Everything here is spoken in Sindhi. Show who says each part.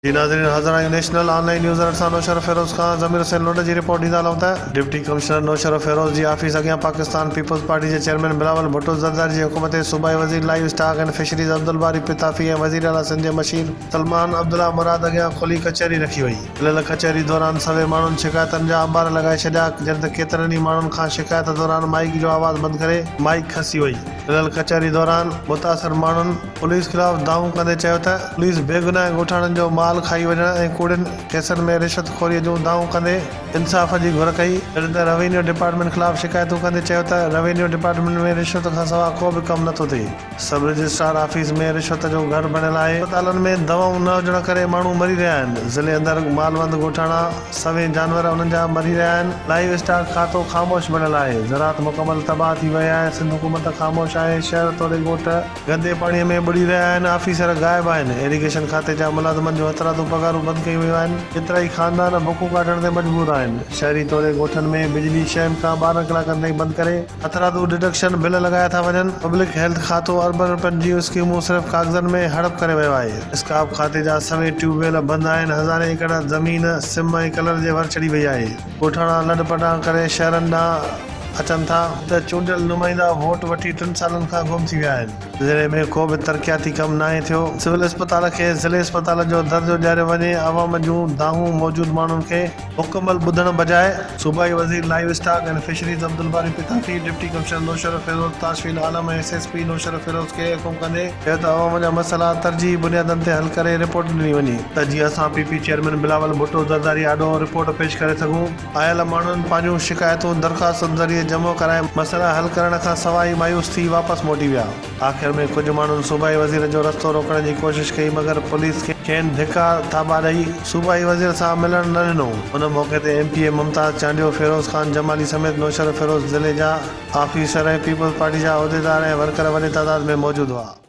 Speaker 1: جي ناظرين حاضر آهيون نيشنل آن لائين نيوز سان نوشهروفيروز کان ضمير حسين لنڊ جي رپورٽ ڏيندا هلون ته ڊپٽي ڪمشنر نوشهروفيروز جي آفيس اڳيان پاڪستان پيپلز پارٽي جي چيئرمين بلاول ڀٽو زرداري جي حڪم تي صوبائي وزير livestock and fisheries Abdulbari Pitafi ۽ وزير اعليٰ سنڌ جي مشير سلمان عبدالله مراد اڳيان کلي ڪچهري رکي وئي. کليل ڪچهري دوران سوين ماڻهن شڪايتن جا انبار لڳائي ڇڏيا جڏهن ته ڪيترن ئي ماڻهن کان شڪايت دوران مائيڪ جو آواز بند ڪري مائيڪ کسي وئي. کليل ڪچهري دوران متاثر ماڻهن پوليس خلاف دانهون ڪندي چيو ته پوليس بيگناهه ڳوٺاڻن جو مال کائي وڃڻ ۽ ڪوڙين ڪيسن ۾ رشوت خوري جون دانهون ڪندي انصاف جي گهر ڪئي، جڏهن ته روينيو ڊپارٽمينٽ خلاف شڪايتون ڪندي چيو ته روينيو ڊپارٽمينٽ ۾ رشوت کانسواء ڪو به ڪم نٿو ٿئي، سب رجسٽرار آفيس ۾ رشوت جو گهر بڻيل آهي، اسپتالن ۾ دوائون نه هجڻ ڪري ماڻهو مري رهيا آهن، ضلعي اندر مالوند ڳوٺاڻا سوين جانور انهن جا مري رهيا آهن، لائيو اسٽاڪ کاتو خاموش بڻيل آهي، زراعت مڪمل تباهه ٿي وئي آهي، سنڌ حڪومت خاموش آهي، شهر توڙي ڳوٺ. گندي پاڻي ۾ ٻڏي رهيا آهن، آفيسر غائب آهن، ايريگيشن کاتي جا ملازمن جون هٿرادو پگهارون بند ڪيون ويون آهن، ڪيترائي خاندان بکون ڪاٽڻ تي مجبور آهن، شهري توڙي ڳوٺن ۾ بجلي ڇهن کان 12 ڪلاڪن تائين بند ڪري هٿرادو ڊڊڪشن بل لڳايا ٿا وڃن، پبلڪ هيلٿ کاتو اربن رپين جون اسڪيمون صرف ڪاغذن ۾ هڙپ ڪري ويو آهي، اسڪاپ کاتي جا سوين ٽيوب ويل بند آهن، هزارين ايڪڙ زمين سم ۽ ڪلر جي ور چڙهي وئي آهي، ڳوٺاڻا لڏپلاڻ ڪري شهرن ڏانهن اچن ٿا ته چونڊيل نمائندا ووٽ وٺي ٽن سالن کان گم ٿي ويا آهن. ضلعي ۾ ڪو به ترقياتي ڪم ناهي ٿيو، سول اسپتال کي ضلعي اسپتال جو درجو ڏياريو وڃي، عوام جون دانهون موجود ماڻهن کي مڪمل ٻڌڻ بجاء صوبائي وزير livestock and fisheries Abdulbari Pitafi, deputy commissioner Naushahro Feroze Tashfeen Alam ۽ S S P Naushahro Feroze کي حڪم ڪندي چيو ته عوام جا مسئلا ترجيحي بنيادن تي حل ڪري رپورٽ ڏني وڃي ته جيئن اسان P P chairman Bilawal Bhutto Zardari آڏو رپورٽ پيش ڪري سگهون. آيل ماڻهن پنهنجون شڪايتون درخواستن ذريعي جمع ڪرائي مسئلا حل ڪرڻ کان سواء ئي مايوس ٿي واپس موٽي ويا. آخر ۾ ڪجهه ماڻهن صوبائي وزير جو رستو روڪڻ جي ڪوشش ڪئي مگر پوليس کين ڌڪا ٿاٻا ڏئي صوبائي وزير سان ملڻ نه ڏنو. ان موقعي تي M P A Mumtaz Chandio, Feroz Khan Jamali سميت نوشهروفيروز ضلعي جا آفيسر ۽ پيپلز پارٽي جا عهديدار ۽ ورڪر وڏي تعداد ۾ موجود هئا.